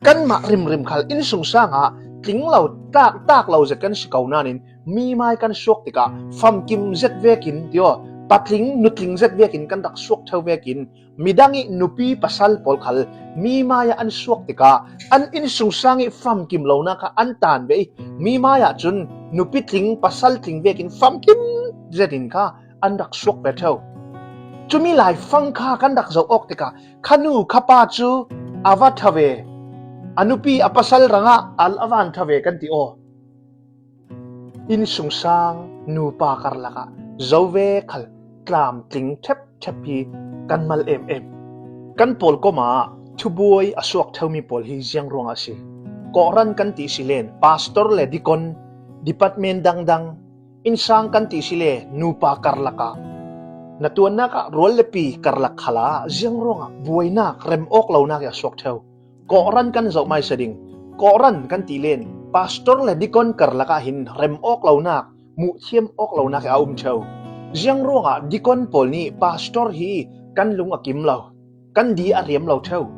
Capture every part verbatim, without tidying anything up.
Kanmah rimrim khal innsungsangah tling lo, tak, tak lo zet kan si ko nain, mi mai kan suak tikah famkim zet vekin, tio, patling nutling zet vekin kan rak suak tho vekin, midang ih nupi pasal pawl khal mi mai-ah an suak tikah an innsungsang ih famkim lonak kha an tan ve ih, mi mai-ah cun nupi tling pasal tling vekin famkim zetin kha an rak suak ve tho. Cumi laifang kha kan rak zoh awk tikah kha nu kha pa cu a va tha ve, a nupi a pasal rangah a van tha ve kan ti aw. Innsungsang nupa karlakah zo ve khal tlamtling ṭhepṭhep hi kan mal emem. Kan pawlkom ah thubuai a suak thomi pawl hi ziang ruangah a si? Kawhran kan ti si len, pastor le dikon, department dangdang, innsang kan ti si le nupa karlakah, na tuannak ah rual le pi karlak khalah ziang ruangah buainak rem awk lonak ih a suak tho? Kawhran kan zoh maisa ding. Kawhran kan ti len, pastor le dikon karlakah hin rem awk lonak, muhthiam awk lonak ih a um tho. Ziang ruangah dikon pawl nih pastor hi kan lung a kim lo, kan di a riam lo tho.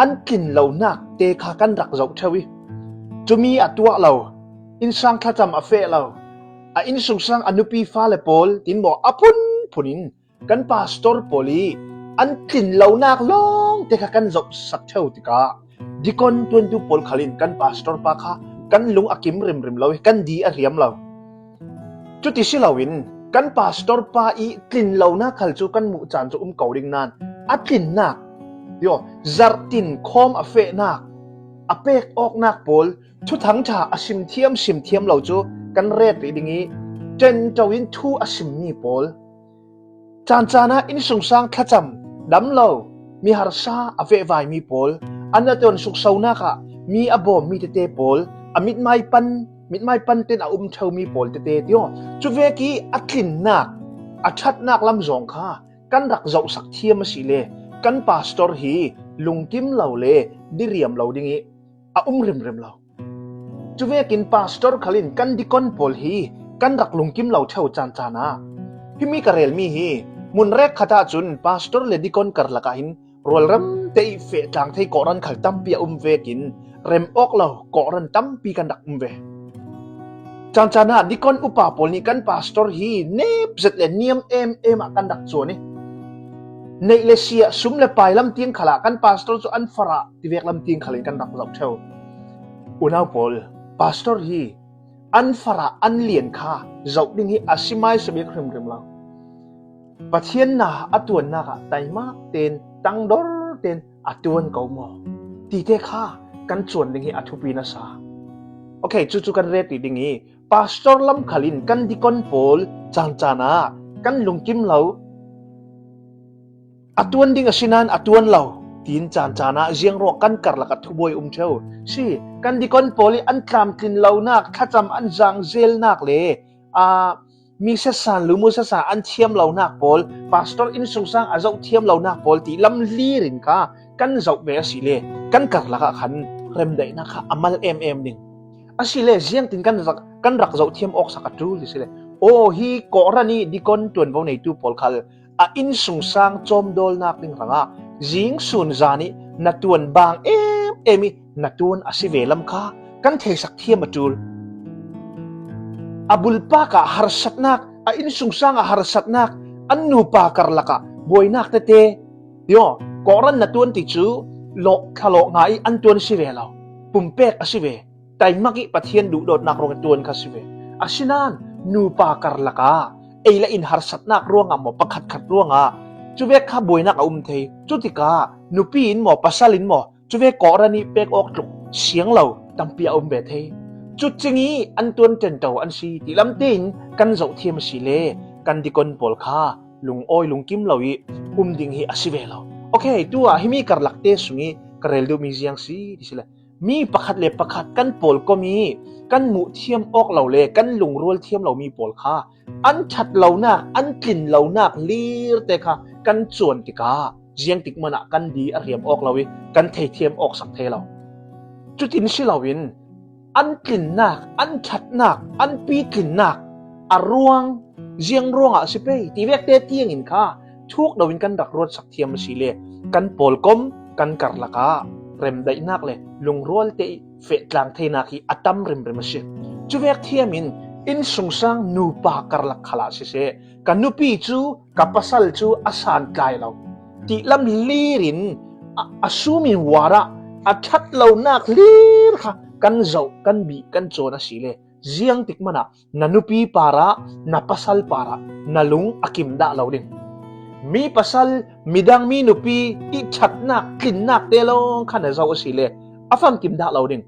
An tlin lonak te kha kan rak zoh tho ih, cumi a tuah lo, innsang thlacam a feh lo, a innsungsang a nupi fale pawl tin maw a phunphun in kan pastor pawl ih an tlin lonak lawngte kha kan zohsak tho tikah dikon tuantu pawl khal in kan pastor pa kha kan lung a kim rimrim lo ih kan di a riam lo. Cuti si loin kan pastor pa ih tlin lonak khal cu kan muh caan cu um ko ding nain a tlinnak, tio, zarhtin khawm a fehnak, a pek awknak pawl, thuthangṭha a simthiam simthiam lo cu kan ret rih ding ih, ṭenṭo in thu a simmi pawl, caancaan ah innsungsang thlacam dam lo, mi harsa a vehvaimi pawl, an a ton suksonak ah mi a bawmmi tete pawl, a mitmai pan, mitmai pan ten a um thomi pawl tete, tio, cuvek ih a tlinnak, a ṭhatnak lam zong kha kan rak zohsak thiam a si le kan pastor hi lungkim lo le diriam lo ding ih a um rimrim lo. Cuvekin pastor khal in kan dikon pawl hi kan rak lungkim lo tho caancaan ah. Himi ka relmi hi, hmun rek khat ahcun pastor le dikon karlak ah hin rualrem te ih fehtlang thei kawhran khal tampi a um vekin rem awk lo kawhran tampi kan rak um ve. Caancaan ah dikon upa pawl nih kan pastor hi nep zet le niam em em ah kan rak cuan ih, neih le siah, sum le pai lam tiang khalah kan pastor cu an farah tivek lam tiang khal in kan rak zoh tho. Unau pawl, pastor hi an farah an lian kha zoh ding hi a si maisa bik hrimhrim lo. Pathian na a tuannak ah taimak ten, tangdor ten a tuan ko maw? Tite kha kan cuan ding hi a thupi nasa. Okay, cucu kan ret rih ding ih, pastor lam khal in kan dikon pawl caancaan ah kan lungkim lo, a tuan ding a si nain a tuan lo, tiin caancaan ah ziang ruang kan karlak ah thubuai um tho. Si, kan dikon pawl ih an tlamtlin lonak, thlacam an zaangzelnak le, aa, mi setsan, lumu setsan an thiam lonak pawl, pastor innsungsang a zoh thiam lonak pawl ti lam hlir in kha kan zoh ve a si le kan karlak ah khan remdaihnak kha a mal em em ding. A si le ziangtin kan rak, kan rak zoh thiam awksak a ṭul ti si le, aw, hi kawhran ih dikon ṭuanvo neitu pawl khal a innsungsang cawmdawlnak ding hrangah zing sun zan ih na tuan bang em em ih na tuan a si ve lam kha kan theisak thiam a ṭul. A bulpak ah harsatnak, a innsungsang ah harsatnak, an nupa karlak ah buainak tete, tio, kawhran na tuan ti cu lawh, thlalawh nga ih an tuan si ve lo. Pumpek a si ve. Taimak ih Pathian duhdawtnak ruangah tuan kha si ve. Asinain nupa karlak ah ei le in harsatnak ruangah maw, pakhatkhat ruangah cuvek kha buainak a um thei. Cutikah nupi in maw, pasal in maw, cuvek kawhran ih pek awk tluk siang lo tampi a um ve thei. Cucing ih an tuan ṭenṭo an si ti lam tein kan zoh thiam a si le kan dikon pawl kha lungawi lungkim lo ih um ding hi a si ve lo. Okay, tu ah himi karlak te sungih ka rel duhmi ziang si ti si le, mi pakhat le pakhat kan pawlkom ih kan muh thiam awk lo le kan lungrual thiam lomi pawl kha an ṭhat lonak, an tlin lonak lir te kha kan cuan tikah ziangtik hmanh ah kan di a riam awk lo ih kan thei thiam awk sak thei lo. Cutin si loin an tlinnak, an ṭhatnak, an pitlinnak a ruang ziang ruangah a si pei ti vek te tiangin kha thuk lo in kan rak ruatsak thiam a si le kan pawlkom, kan karlak ah remdaihnak le lungrualte i fehtlang theinak hi a tam rimrim a si. Cuvek thiamin innsungsang nupa karlak khalah siseh, ka nupi cu ka pasal cu a santlai lo ti lam lirin a, a sumin warah a ṭhat lonak lir kha kan zoh, kan bih, kan cawn a si le ziangtik manah na nupi parah, na pasal parah na lung a kim dah lo ding. Mi pasal, midang mi nupi i ṭhatnak, tlinnak te lawng kha na zoh a si le a famkim dah lo ding.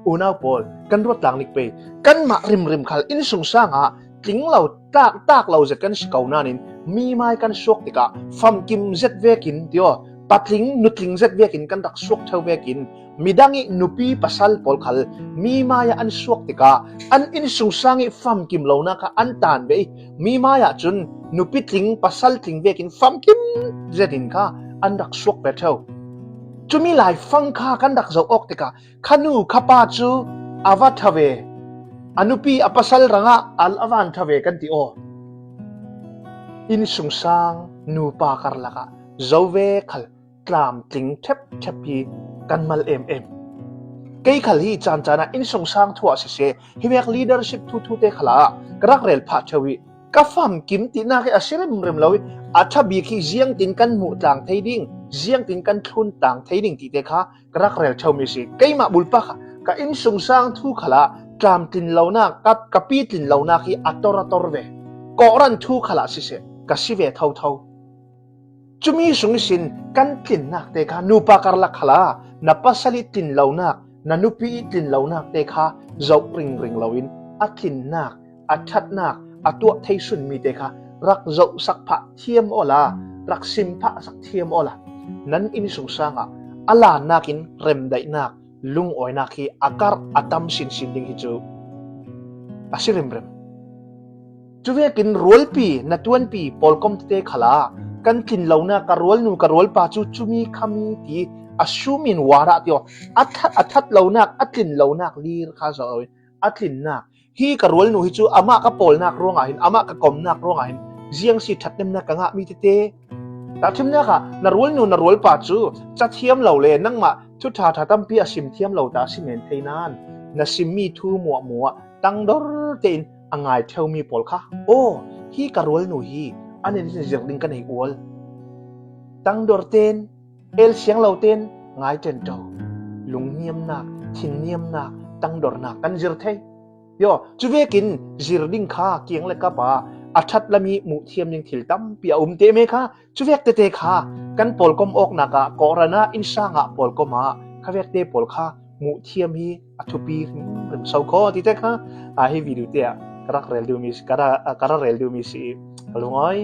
Unau pawl, kan ruat tlang nik pei, kanmah rimrim khal innsungsang ah tling lo, tak, tak lo zet kan si ko nain mi mai kan suak tikah famkim zet vekin tio, patling, nutling zet vekin kan rak suak ṭheu vekin midang i nupi pasal pawl khal mi mai ah an suak tikah an innsungsang i famkim lonak kha an tan ve i mi mai ah cun nupi tling, pasal tling vekin famkim zetin kha an rak suak ve ṭheu. Cumi laifang kha kan rak zoh awk tikah kha nu kha pa cu a va ṭha ve, a nupi a pasal rangah a, a van ṭha ve kan ti aw. Innsungsang nupa karlak ah zo ve khal tlamtling ṭhepṭhep hi kan mal emem. Kei khal hi caan caan ah innsungsang thu ah siseh, hi vek leadership thu thu te khal ah ka rak rel phah ṭheu i ka famkim tinak hi a si rimrim lo i a ṭha bik hi ziangtin kan hmuh tlang thei ding, ziangtin kan thlun tlang thei ding tite kha ka rak rel ṭheu mi si. Keimah bulpak ah ka innsungsang thu khal ah tlamtlin lonak, ka, ka pitlin lonak hi a tor a tor ve. Kawhran thu khal ah siseh, ka si ve thotho. Cumi sung ihsin kan tlinnak te kha nupa karlak khal ah na pasal i tlin lonak, na nupi i tlin lonak te kha zoh ringring loin a tlinnak, a ṭhatnak, a tuah thei sunmi te kha rak zohsak phah thiam awla, rak sim phah sak thiam awla, nan innsungsang ah a lannak in remdaihnak, lungawinak hi a karh a tam sinsin ding hi cu a si rimrim. Cuvekin rualpi, na tuanpi, pawlkom tete khal ah kan tlin lonak, ka rualnu, ka rualpa cu cumi khami ti a sumin warah tio, a ṭhat, a ṭhat lonak, a tlin lonak lir kha zoh loin a tlinnak. Hi ka rualnu hi cu amah ka pawlnak ruangah hin, amah ka komnak ruangah hin ziang si ṭhathnemnak ka ngahmi tete. Tahṭhimnak ah na rualnu, na rualpa cu cathiam lo le nangmah thu ṭha ṭha tampi a sim thiam lo ta a si men thei nain na simmi thu muahmuah tangdor tein a ngai ṭheumi pawl kha, aw, hi ka rualnu hi an in zir ding ka nei ual. Tangdor ten, el siang lo ten ngai ṭenṭo. Lungniamnak, thinniamnak, tangdornak kan zir thei. Yo, cuvekin zir ding kha kiang le kap ah a ṭhat lam i hmuh thiam ding thil tampi a um te me kha, cuvek tete kha kan pawlkom awknak ah, kawhran ah, innsang ah, pawlkom ah kha vekte pawl kha hmuh thiam hi a thupi rimrim so kho tite kha, a, hi video te ah ka rak rel duhmi, ka ra-, ka rak rel duhmi si i ka lungawi.